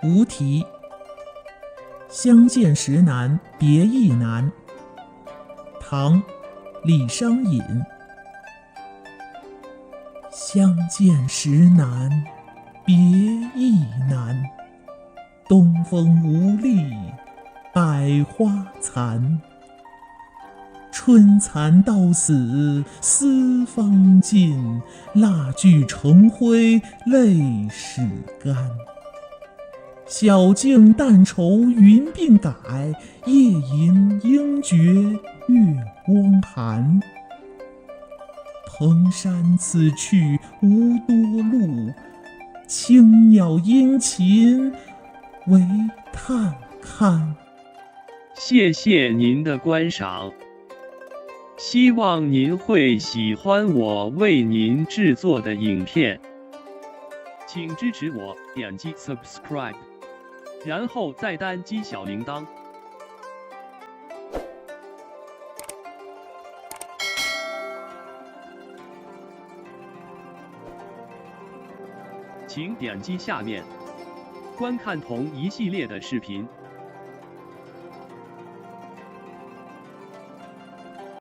无题。相见时难别亦难。唐·李商隐。相见时难，别亦难。东风无力百花残。春蚕到死丝方尽，蜡炬成灰泪始干。晓镜但愁云鬓改，夜吟应觉月光寒。蓬山此去无多路，青鸟殷勤为探看。谢谢您的观赏，希望您会喜欢我为您制作的影片，请支持我点击 subscribe，然后再单击小铃铛。请点击下面观看同一系列的视频。